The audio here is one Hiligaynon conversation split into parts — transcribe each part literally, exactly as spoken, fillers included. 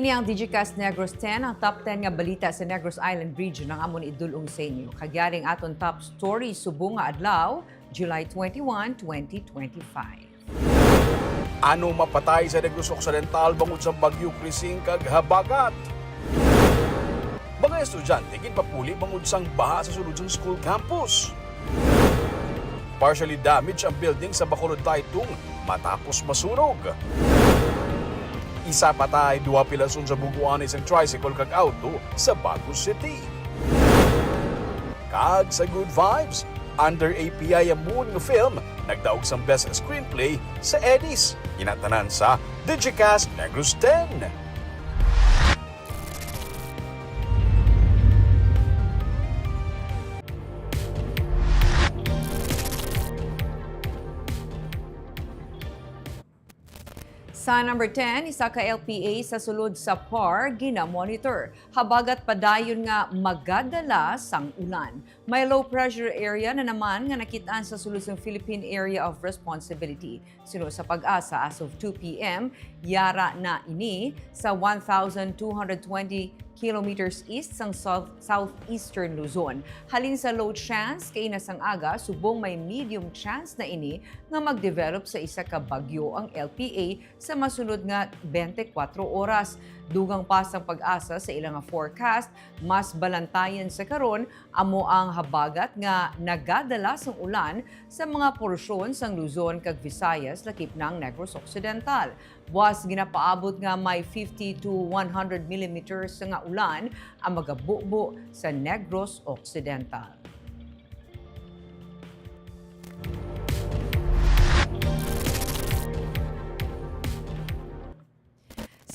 Ini ang Digicast Negros ten, ang top ten nga balita sa Negros Island Region ang amon idul-ong sa inyo. Kag yari ang aton top story subong nga adlaw, July twenty-one, twenty twenty-five. Ano mapatay sa Negros Occidental bangod sa Bagyo Krising kag habagat? Mga estudyante ginpapuli bangod sang baha sa sulod sang school campus. Partially damaged ang building sa Bacolod Taytong matapos masunog. Isa patay, duha pilason sa bug-uan isang tricycle kag auto sa Bago City. Kag sa Good Vibes, Under A P I Moon nga film nagdaog sang best screenplay sa Eddies. Ina tanan sa Digicast Negros ten. Sa number ten, isa ka L P A sa sulod sa PAR ginamonitor. Habagat padayon nga magadala sang ulan. May low pressure area na naman nga nakit-an sa sulod sang Philippine Area of Responsibility. Suno sa PAGASA, as of two P M, yara na ini sa one thousand two hundred twenty kilometers east sang south-, southeastern Luzon. Halin sa low chance kaina sang aga, subong may medium chance na ini nga magdevelop sa isa ka bagyo ang L P A sa masunod nga twenty-four oras. Dugang pa sang PAGASA sa ila nga forecast, mas balantayan sa karon amo ang habagat nga nagadala sang ulan sa mga porsyon sang Luzon kag Visayas, lakip na ang Negros Occidental. Buas ginapaabot nga may fifty to one hundred millimeters nga ulan ang magabubo sa Negros Occidental.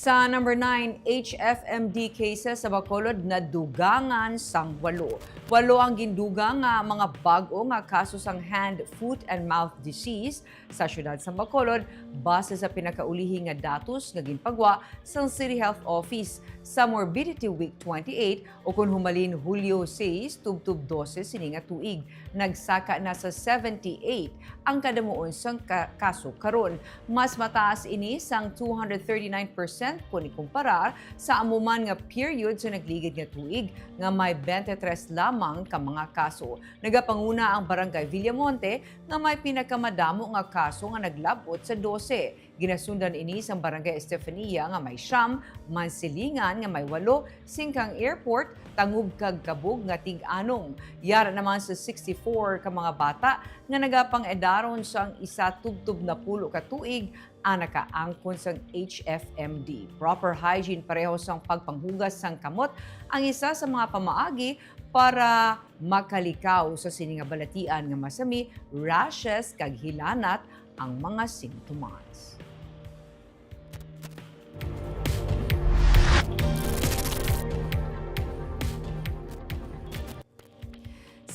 Sa number nine, H F M D cases sa Bacolod nadugangan sang walo. Walo ang gindugang nga mga bag-o nga kaso sang hand, foot, and mouth disease sa siyudad sang Bacolod, base sa pinakaulihi nga datos nga ginpagwa sang City Health Office. Sa Morbidity Week twenty-eight, o kon humalin Hulyo sais tubtob dose sini nga tuig, nagsaka na sa seventy-eight ang kadamuon sang ka-, kaso karon. Mas mataas ini sang two hundred thirty-nine percent kon ikumparar sa amo man nga period sa nagligid nga tuig, nga may twenty-three lamang ka mga kaso. Nagapanguna ang Barangay Villamonte nga may pinakamadamo nga kaso nga naglab-ot sa dose. Ginasundan ini sang Barangay Estefania nga may siyam, Mansilingan nga may walo, Singkang Airport, Tangub kag Kabug nga tig-anom. Yara naman sa sixty-four ka mga bata nga nagapang-edaron sang isa tubtob napulo ka tuig ang nakaangkon sang H F M D. Proper hygiene pareho sang pagpanghugas sang kamot ang isa sa mga pamaagi para makalikaw sa sini nga balatian nga masami, rashes kag hilanat ang mga sintomas.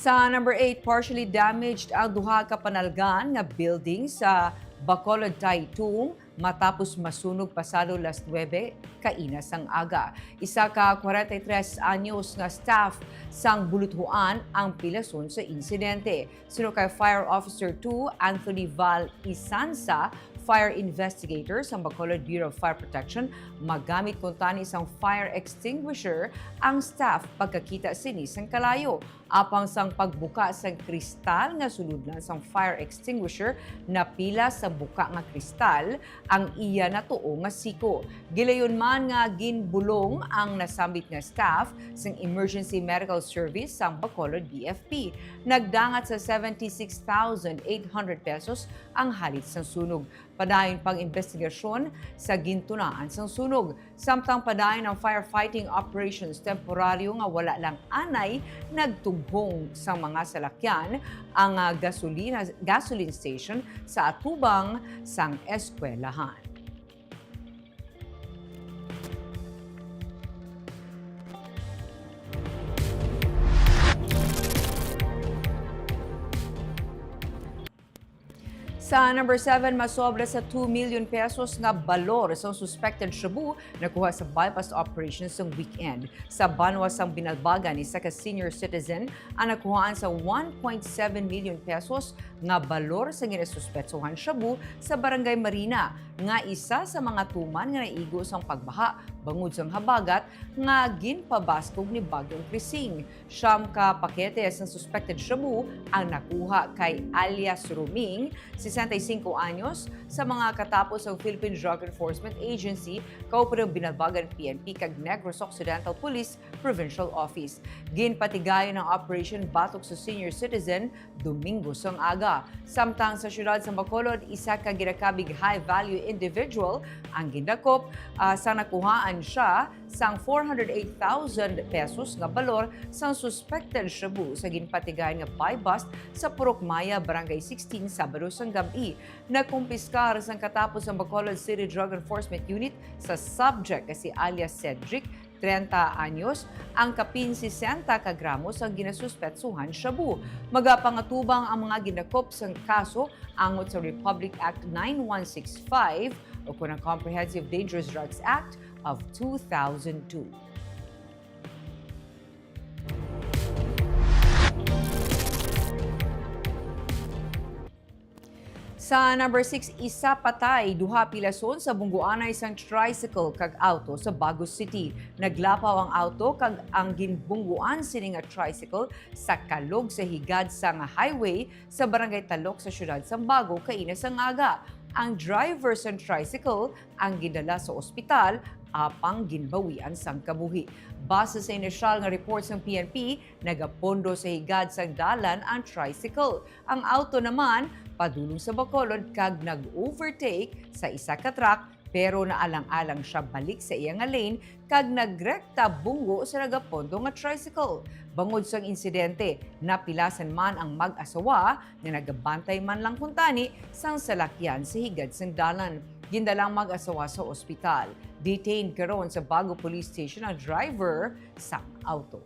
Sa number eight, partially damaged ang duha ka panalgan nga building sa Bacolod, Taytong, matapos masunog pasado las nuebe kaina sang aga. Isa ka kwarenta y tres anyos nga staff sang buluthuan ang pilason sa insidente. Suno kay Fire Officer two Anthony Val Isansa, fire investigator sang Bacolod Bureau of Fire Protection, magamit kuntani sang fire extinguisher ang staff pagkakita sini sang kalayo. Apang sang pagbuka sang kristal nga sulodlan sang fire extinguisher, napila sa buka nga kristal ang iya natuo nga siko. Gilayon man nga ginbulong ang nasambit nga staff sang Emergency Medical Service sang Bacolod B F P. Nagdangat sa seventy-six thousand eight hundred pesos ang halit sang sunog. Padayon pang imbestigasyon sa gintunaan sang sunog. Samtang padayon ang firefighting operations, temporaryo nga wala lang anay nagtughong sang mga salakyan ang, ah, gasolina, gasoline station sa atubang sang eskwelahan. Sa number seven, masobra sa two million pesos nga balor sang suspected shabu nakuha sa buy-bust operation sang weekend. Sa banwa sang Binalbagan, isa ka senior citizen ang nakuhaan sa one point seven million pesos nga balor sa ginasuspetsuhan shabu sa Barangay Marina, nga isa sa mga tuman nga naigo sang pagbaha bangod sang habagat nga ginpabaskog ni Bagyong Krising. Siyam ka pakete sang suspected shabu ang nakuha kay alias Roming, sesenta y cinco anyos, sa mga katapo sang Philippine Drug Enforcement Agency kauban ang Binalbagan P N P kag Negros Occidental Police Provincial Office. Ginpatigayon ang operation batok sa senior citizen Domingo sang aga. Samtang sa siyudad sa Bacolod, isa ka ginakabig high-value individual ang gindakop, ah, sa nakuhaan siya sang four hundred eight thousand pesos nga balor sang suspected shabu sa ginpatigayon nga buy-bust sa Purok Maya, Barangay sixteen, Sabado sang gab-i. Nakumpiskar sang katapo sang Bacolod City Drug Enforcement Unit sa subject nga si alias Cedric, treinta anyos, ang kapin sesenta ka gramo sang ginasuspetsuhan shabu. Magapangatubang ang mga gindakop sang kaso angot sa Republic Act nine one six five o kon ang Comprehensive Dangerous Drugs Act of two thousand two. Sa number six, isa patay, duha pilason sa bungguanay sang tricycle kag auto sa Bago City. Naglapaw ang auto kag ang ginbungguan sini nga tricycle sa kalog sa higad sang highway sa Barangay Talok sa siyudad sang Bago kaina sang aga. Ang driver sang tricycle ang gindala sa ospital apang ginbawian sang kabuhi. Base sa inisyal nga report sang P N P, nagapondo sa higad sang dalan ang tricycle. Ang auto naman padulong sa Bacolod kag nag-overtake sa isa ka truck, pero naalang-alang siya balik sa iya nga lane kag nagrekta bunggo sa nagapondo nga tricycle. Bangod sang insidente, napilasan man ang mag-asawa nga nagabantay man lang kuntani sang salakyan sa higad sang dalan. Gindala ang mag-asawa sa ospital. Detained karon sa Bago Police Station ang driver sang auto.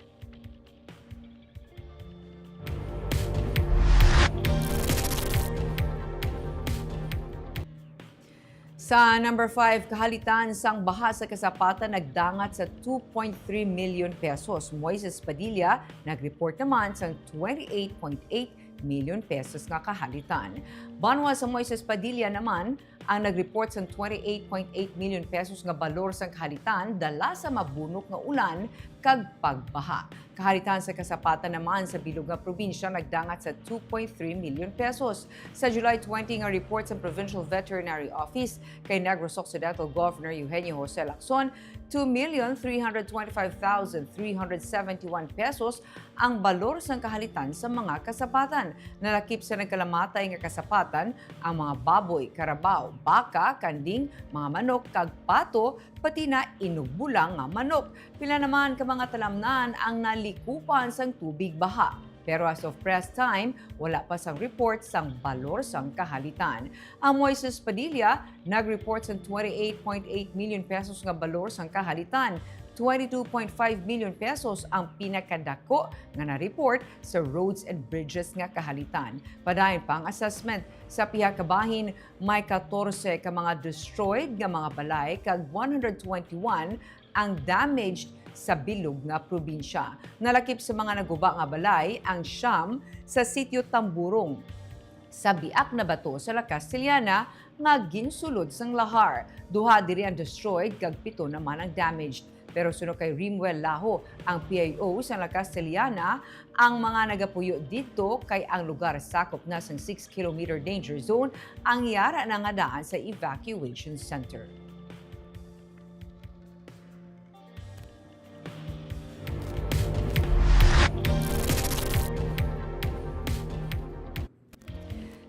Sa number five, kahalitan sang baha sa Casapatan nagdangat sa two point three million pesos. Moises Padilla nag-report naman sang twenty-eight point eight million pesos nga kahalitan. Banwa sa Moises Padilla naman ang nag-report sang twenty-eight point eight million pesos nga balor sang kahalitan dala sa mabunok nga ulan kag pagbaha. Kahalitan sa Casapatan naman sa bilog nga probinsya nagdangat sa two point three million pesos. Sa July twenty nga report sa Provincial Veterinary Office kay Negros Occidental Governor Eugenio Jose Lacson, two million three hundred twenty-five thousand three hundred seventy-one pesos ang balor sang kahalitan sa mga kasapatan. Nalakip sa nagkalamatay nga kasapatan ang mga baboy, karabaw, baka, kanding, mga manok, kag pato, pati na inugbolang nga manok. Pila naman ka mga talamnan ang nalikupan sang tubig baha. Pero as of press time, wala pa sang report sang balor sang kahalitan. Ang Moises Padilla nag-report sang twenty-eight point eight million pesos nga balor sang kahalitan. Twenty-two point five million pesos ang pinakadako nga na-report sa roads and bridges nga kahalitan. Padayon pa ang assessment. Sa pihak ka bahin, may katorse ka mga destroyed nga mga balay kag one hundred twenty-one ang damaged sa bilog nga probinsya. Nalakip sa mga naguba nga balay ang siyam sa Sitio Tamburong, sa Biak na Bato sa La Castellana, nga ginsulod sang lahar. Duha diri ang destroyed kag pito naman ang damaged. Pero suno kay Rimwell Laho, ang P I O sa La Castellana, ang mga nagapuyo didto kay ang lugar sakop na sang six kilometer danger zone, ang yara na nga daan sa evacuation center.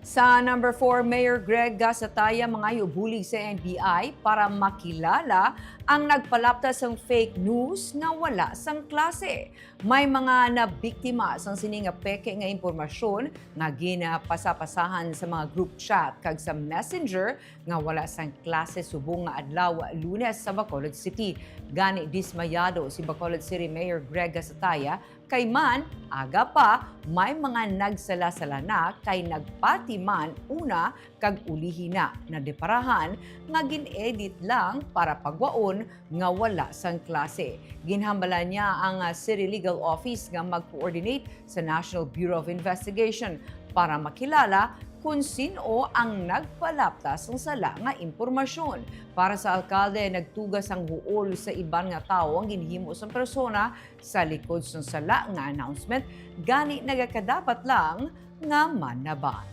Sa number four, Mayor Greg Gasataya mangayo bulig sa N B I para makilala ang nagpalapta sang fake news nga wala sang klase. May mga nabiktima sang sini nga peke nga impormasyon nga ginapasapasahan sa mga group chat kag sa messenger nga wala sang klase subong nga adlaw, Lunes, sa Bacolod City. Gani, dismayado si Bacolod City Mayor Greg Gasataya kay man aga pa may mga nagsala-sala na kay nagpati man una kag ulihi na nadeparahan nga gin-edit lang para pagwaon nga wala sang klase. Ginhambalan niya ang, ah, City Legal Office nga mag-coordinate sa National Bureau of Investigation para makilala kon sin-o ang nagpalapta sang sala nga impormasyon. Para sa alkalde, nagtuga sang huol sa iban nga tawo ang ginhimo sang persona sa likod sang sala nga announcement, gani nagakadapat lang nga manabang.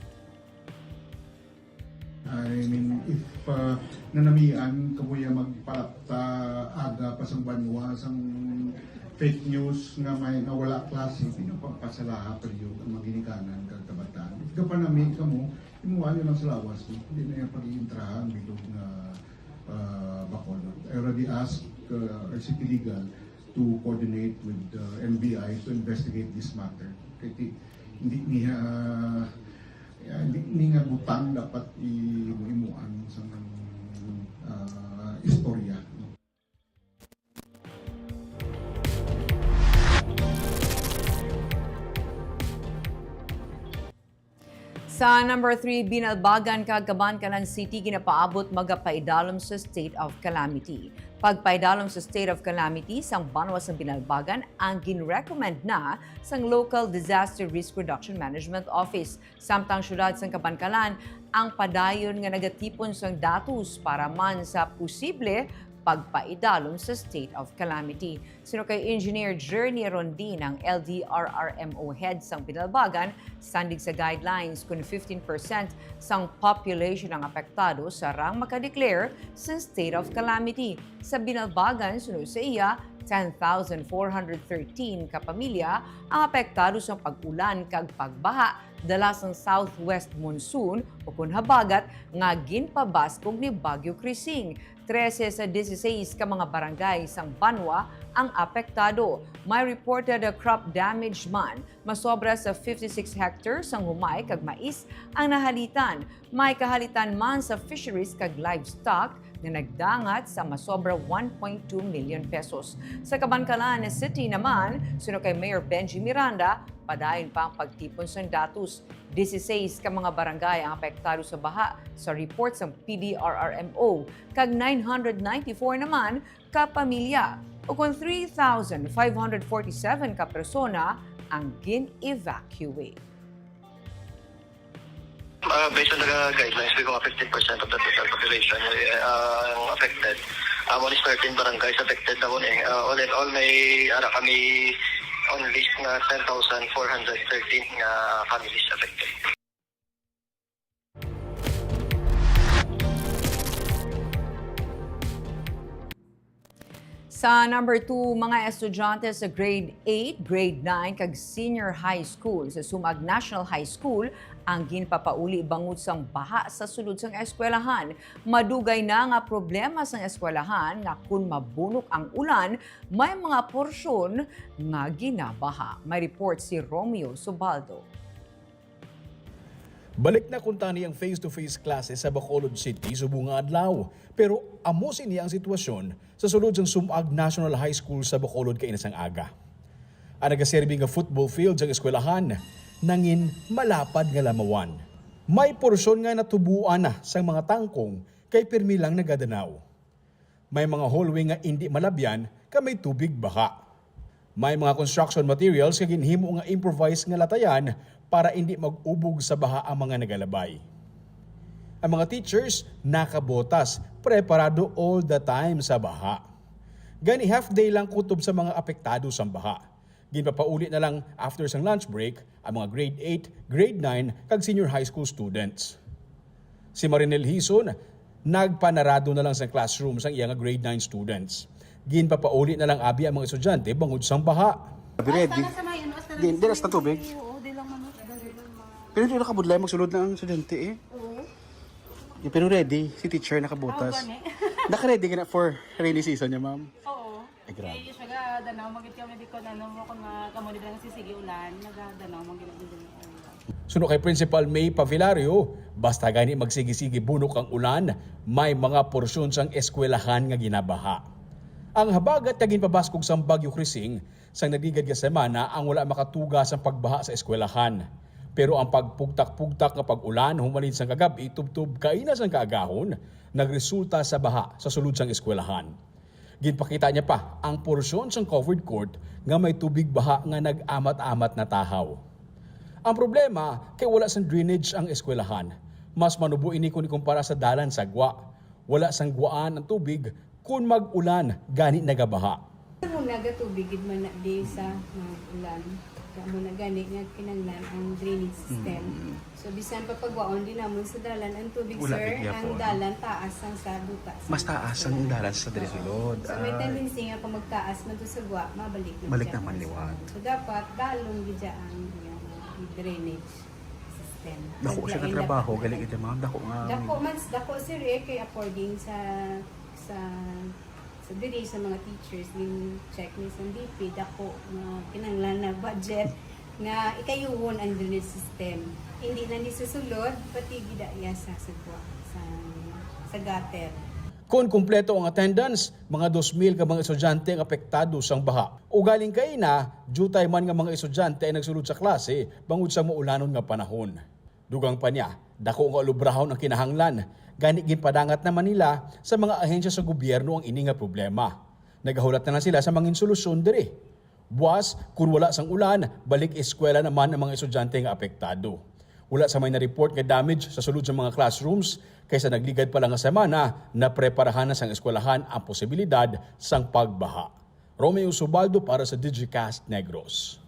I mean, if, uh, nanamian kamo ya magpalapta aga pa sang banwa sang fake news nga may, nga wala klase, di na pagpasalaha pa yun ang mga ginikanan kag kabatan. If kapanami kamo, imuha nyo lang sa lawas, no? Hindi na yung pag-iintrahan bilog nga, uh, Bacolod. I already asked, uh, our city legal to coordinate with the N B I to investigate this matter. Kay ti-, hindi niya, ah, hindi ni nga butang dapat i-, imuan sa, ah, istorya, no? Sa number three, Binalbagan kag Kabankalan City ginapaabot magapaidalom sa state of calamity. Pagpaidalom sa state of calamity sang banwa sang Binalbagan ang ginrecommend na sang Local Disaster Risk Reduction Management Office. Samtang siyudad sang Kabankalan ang padayon nga nagatipon sang datos para man sa posible pagpaidalom sa state of calamity. Suno kay Engineer Journey Rondin, ang L D R R M O head sang Binalbagan, sandig sa guidelines kun fifteen percent sang population ang apektado, sarang makadeclare sang state of calamity. Sa Binalbagan, suno sa iya, ten thousand four hundred thirteen ka pamilya ang apektado sang pag-ulan kag pagbaha dala sang southwest monsoon, o kun habagat nga ginpabaskog ni Bagyo Krising. Trese sa dieciséis ka mga barangay sang banwa ang apektado. May reported crop damage man. Masobra sa fifty-six hectares sang humay kag mais ang nahalitan. May kahalitan man sa fisheries kag livestock nga nagdangat sa masobra one point two million pesos. Sa Kabankalan City naman, suno kay Mayor Benji Miranda, padayon pa ang pagtipon sang datos. Dieciséis ka mga barangay ang apektado sa baha sa report sang P D R R M O, kag nine hundred ninety-four naman ka pamilya, ukon three thousand five hundred forty-seven ka persona ang gin-evacuate. Uh, based on the guidelines, we go fifteen percent of the total population, uh, ang affected. Um, only thirteen barangays affected na eh. Uh, all in all, may ara kami on list na ten thousand four hundred thirteen na families affected. Sa number two, mga estudyante sa grade eight, grade nine, kag senior high school sa Sumag National High School ang ginpapauli bangod sang baha sa sulod sang eskwelahan. Madugay na nga problema sang eskwelahan nga kun mabunok ang ulan, may mga porsyon nga ginabaha. May report si Romeo Subaldo. Balik na kuntani ang face-to-face classes sa Bacolod City subong nga adlaw. Pero amo sini ang sitwasyon sa sulod sang Sumag National High School sa Bacolod kaina sang aga. Ang nagaserbi nga football field sang eskwelahan nangin malapad nga lamawan. May porsyon nga natubuan na sang mga tangkong kay pirmi lang nagadanaw. May mga hallway nga indi malabyan kay may tubig baha. May mga construction materials nga ginhimo nga improvised nga latayan para indi mag-ubog sa baha ang mga nagalabay. Ang mga teachers nakabotas, preparado all the time sa baha. Gani half day lang kutob sa mga apektado sang baha. Ginpapauli na lang after sang lunch break ang mga grade eight, grade nine, kag senior high school students. Si Marinel Hison, nagpanarado na lang sa classroom sang iya nga grade nine students. Ginpapauli na lang abi ang mga estudyante bangod sang baha. Be ready. Hasta na sa may, ano, hasta na Di, sa di, hasta may tubig. Oo, di lang, ano, di lang, mga Pero hindi nakabudlay, magsulod na ang estudyante eh. Oo. Yeah, pero ready, si teacher nakabotas. Oh, gani. Naka-ready ka na for rainy season niya, ma'am? Oo. Ay, grabe. Eh, usually, ah, danaw, magit kami di ko, ano mo, kung, ah, kamo di ba nagsisigi ulan, nagadanaw, magit ang Suno kay Principal May Pavilario, basta gani magsigi-sige bunok ang ulan, may mga porsyon sang eskwelahan nga ginabaha. Ang habagat nga ginpabaskog sang Bagyo Krising sang nagligad nga semana ang wala makatuga sang pagbaha sa eskwelahan. Pero ang pagpugtak-pugtak nga pag-ulan humalin sang kagab-i tubtob kaina sang kaagahon nagresulta sa baha sa sulod sang eskwelahan. Ginpakita niya pa ang porsyon sang covered court nga may tubig baha nga nag-amat-amat na tahaw. Ang problema kay wala sang drainage ang eskwelahan. Mas manubo ini kon ikumpara sa dalan sa gwa. Wala sang gwaan ang tubig kon mag-ulan gani nagabaha. Sa una, gatubig gid man na di sa mag-ulan. Kaya mo na gani nga kinanglan ang drainage system. Mm. So, bisan pa pagwaon din namon sa dalan ang tubig, Wala sir, gid ang gyapon. Dalan taas ang sa duta sa Mas taas ang eskwelahan. Dalan sa Oo. Dirisulod. So, may Ah. Tendency nga kung magtaas man to sa gwa, mabalik na Balik siya. Naman liwat. So, dapat dalong gid siya ang iyang drainage system. Dako siya ka Naglain trabaho, dapat. Galing ito, ma'am. Dako nga. Dako man, dako, sir, eh, kay according sa, sa, sa diri sa mga teachers, din check ni sa D P, dako nga kinanglan na budget nga ikayuhon ang drainage system. Hindi na ni susulod, pati gidaya sa, sa, sa, sa gutter. Kon kumpleto ang attendance, mga dos mil ka mga estudyante ang apektado sang baha. Ugaling kaina, diutay man nga mga estudyante ang nagsulod sa klase bangod sa maulanon nga panahon. Dugang pa niya, dako nga ulubrahon ang kinahanglan. Gani ginpadangat naman nila sa mga ahensya sa gobyerno ang ini nga problema. Nagahulat na lang sila sa mangin solusyon diri. Buwas, kun wala sang ulan, balik eskwela naman ang mga estudyante nga apektado. Wala sa may na-report nga damage sa sulod sa mga classrooms, kay sa nagligad pa lang nga semana, napreparahan na sang eskwelahan ang posibilidad sang pagbaha. Romeo Subaldo para sa Digicast Negros.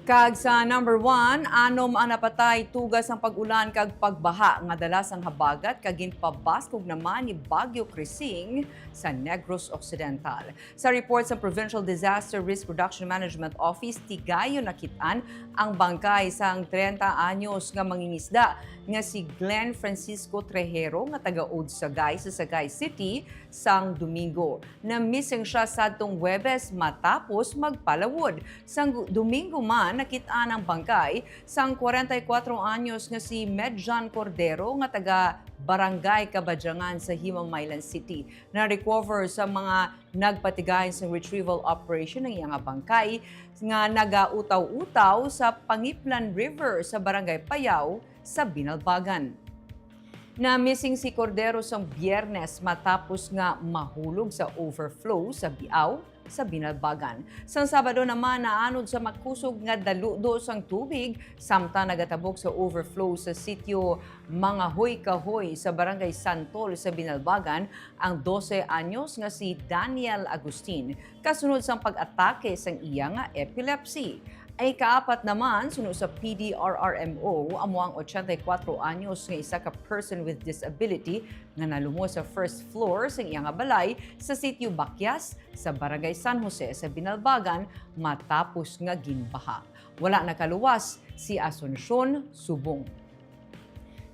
Kag sa number one, anom ang napatay tuga sang pag-ulan kag pagbaha nga dala sang habagat kag ginpabaskog naman ni Bagyo Krising sa Negros Occidental. Sa report sa Provincial Disaster Risk Reduction Management Office, tigayon nakit-an ang bangkay sang treinta anyos nga mangingisda nga si Glenn Francisco Trejero nga taga-Odsagay sa Sagay City sang Domingo. Na-missing siya sadtong Huwebes matapos magpalawod. Sang Domingo man, nakit-an ang bangkay sang kwarenta y kuwatro anyos nga si Medjan Cordero nga taga Barangay Kabadyangan sa Himamaylan City. Na-recover sa mga nagpatigayon sang retrieval operation ang iya nga bangkay nga nagautaw-utaw sa Pangiplan River sa Barangay Payaw sa Binalbagan. Na-missing si Cordero sang Biyernes matapos nga mahulog sa overflow sa Biaw sa Binalbagan. Sang Sabado naman, naanod sa makusog nga daludo sang tubig, samtang nagatabok sa overflow sa sitio Mangahoy-Kahoy sa Barangay Santol sa Binalbagan ang dose anyos nga si Daniel Agustin, kasunod sang pag-atake sang iya nga epilepsy. Ang ikaapat naman, suno sa P D R R M O, amo ang ochenta y kuwatro anyos nga isa ka person with disability nga nalumos sa first floor sang iya nga balay sa sitio Bakyas sa Barangay San Jose sa Binalbagan matapos nga ginbaha. Wala nakaluwas si Asuncion Subong.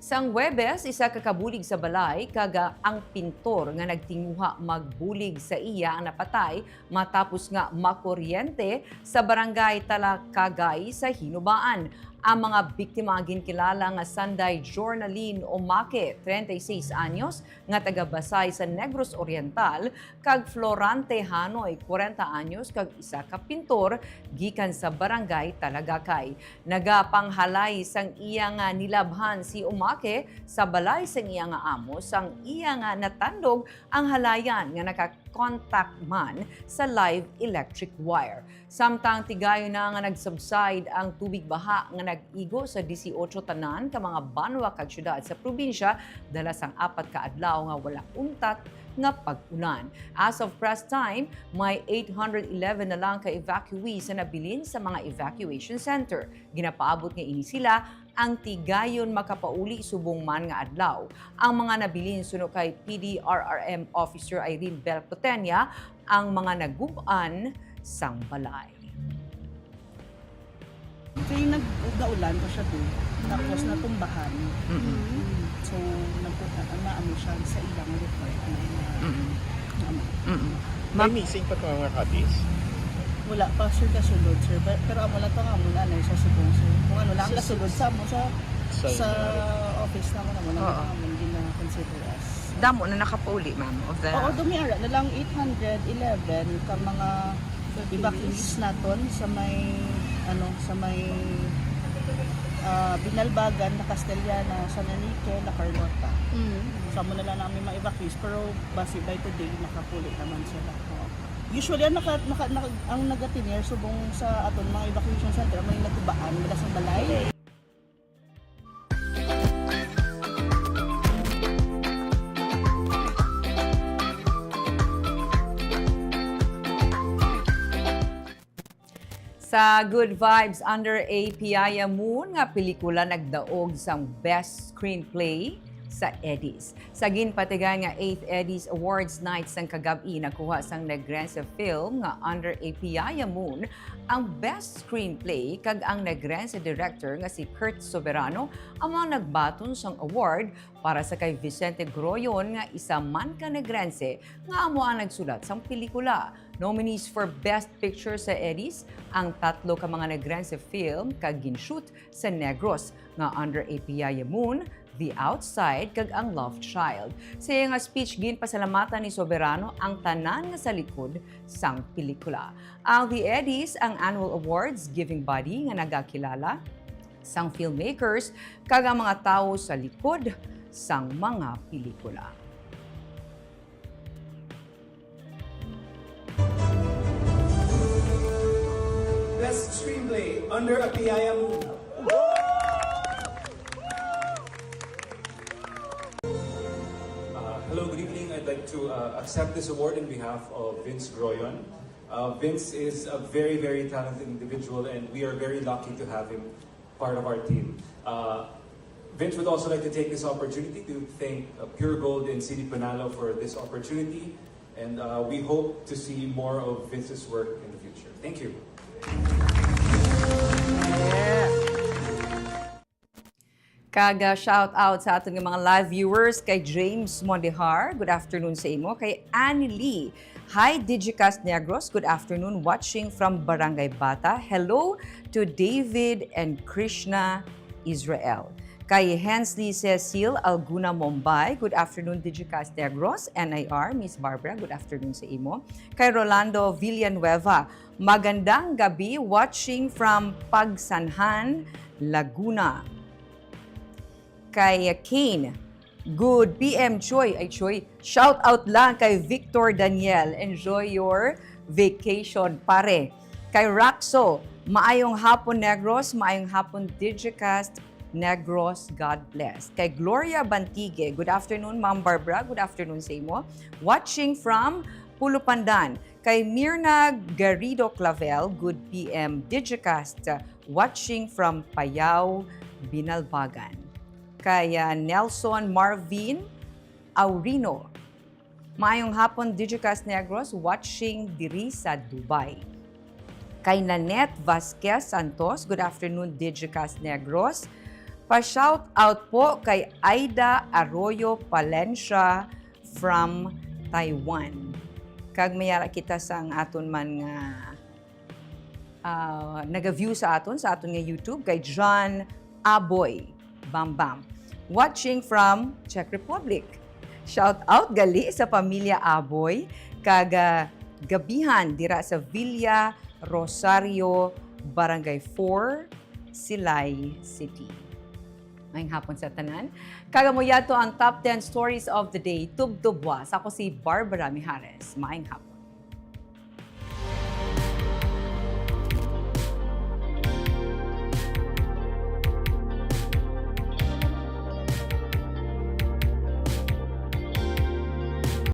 Sang Huwebes, isa ka kabulig sa balay kag, ah, ang pintor nga nagtinguha magbulig sa iya ang napatay matapos nga makuryente sa Barangay Talakagay sa Hinubaan. Ang mga biktima ginkilala nga sanday Jornaline Omake, treinta y seis anyos, nga taga Basay sa Negros Oriental, kag Florante Hanoy, kwarenta anyos, kag isa ka pintor gikan sa Barangay Talagakay. Nagapanghalay sang iya nga nilabhan si Omake sa balay sang iya nga amo sang iya nga natandog ang halayan nga naka-contact man sa live electric wire. Samtang tigayon na nga nag-subside ang tubig baha nga nag-igo sa disiotso tanan ka mga banwa kag syudad sa probinsya, dala sang apat ka adlaw nga wala untat nga pag-ulan. As of press time, may eight hundred eleven na lang ka evacuees na nabilin sa mga evacuation center. Ginapaabot nga ini sila ang tigayon makapauli subong man nga adlaw. Ang mga nabilin suno kay P D R R M Officer Irene Bel Cotenia ang mga nagub-an sang balay. Kay nag-, nagdaulan pa siya doon. Tapos Mm. natumbahan. Mm-mm. Mm. So, nagpunta, naamo siya sa ilang report na, Mm-mm. naamo. Mm-mm. May Ma'am? Missing pa mga kabis? Wala pa, sir, kasulod, sir. Pe-, pero amo lang to nga, amo na, na sa subong, sir. Kung ano lang, Sa kasulod sa amo sa, Sa sa inyo. Office naman, amo lang Oo. naman, gina-, Consider us. Damo na nakapauli, ma'am, of the... Oo, dumi ara na lang eight hundred eleven ka mga evacuees naton sa may, ano, sa may, ah, Binalbagan, La Castellana, San Enrique, La Carlota. Mm. Sa mo na lang namin mga evacuees, pero basi by today, nakapuli naman sila. Oo. Usually, ang, naka, naka, naka, ang nagatinir subong sa aton mga evacuation center, may natubaan, wala sa balay. Sa Good Vibes, Under a Piyaya Moon nga pelikula nagdaog sang Best Screenplay sa Eddies. Sa ginpatigayon nga eighth Eddies Awards Night sang kagab-i, nakuha sang Negrense film nga Under a Piyaya Moon ang Best Screenplay, kag ang Negrense director nga si Kurt Soberano amo ang nagbaton sang award para sa kay Vicente Groyon nga isa man ka Negrense nga amo ang nagsulat sang pelikula. Nominees for Best Picture sa Eddies ang tatlo ka mga Negrense film kag gin-shoot sa Negros nga Under a Piyaya Moon, The Outside, kag ang Love Child. Sa iya nga speech, ginpasalamatan ni Soberano ang tanan nga sa likod sang pelikula. Ang The Eddies ang annual awards giving body nga nagakilala sang filmmakers kag ang mga tawo sa likod sang mga pelikula. Best Screenplay, Under a Piyaya Moon. Uh, hello, good evening. I'd like to uh, accept this award in behalf of Vince Groyon. Uh, Vince is a very, very talented individual, and we are very lucky to have him part of our team. Uh, Vince would also like to take this opportunity to thank uh, Pure Gold and City Panalo for this opportunity, and uh, we hope to see more of Vince's work in the future. Thank you. Kag, ah, shout out sa aton nga mga live viewers, kay James Mondehar, good afternoon sa imo. Kay Annie Lee, hi Digicast Negros, good afternoon, watching from Barangay Bata. Hello to David and Krishna Israel. Kay Hensley Cecil Alguna Mombay, good afternoon Digicast Negros, N I R, Miss Barbara, good afternoon sa imo. Kay Rolando Villanueva, magandang gabi, watching from Pagsanjan, Laguna. Kay Kane, good P M Choi, ay Choi, shout out lang kay Victor Daniel. Enjoy your vacation, pare. Kay Raxo, maayong hapon Negros, maayong hapon Digicast Negros, God bless. Kay Gloria Bantigue, good afternoon Ma'am Barbara, good afternoon sa imo. Watching from Pulupandan. Kay Mirna Garrido Clavel, good P M Digicast, watching from Payao, Binalbagan. Kay, ah, Nelson Marvin Aurino, maayong hapon Digicast Negros, watching diri sa Dubai. Kay Nanette Vasquez Santos, good afternoon Digicast Negros. Pa-shout out po kay Aida Arroyo Palencia from Taiwan. Kag may ara kita sang aton man nga, ah, naga-view sa aton, sa aton nga YouTube, kay John Aboy Bambam. Watching from Czech Republic. Shout out gali sa pamilya Aboy, kag, ah, gabihan dira sa Villa Rosario, Barangay four, Silay City. Maayong hapon sa tanan. Kag amo yadto ang top ten stories of the day. Tubtubwas. Ako si Barbara Mijares. Maayong hapon.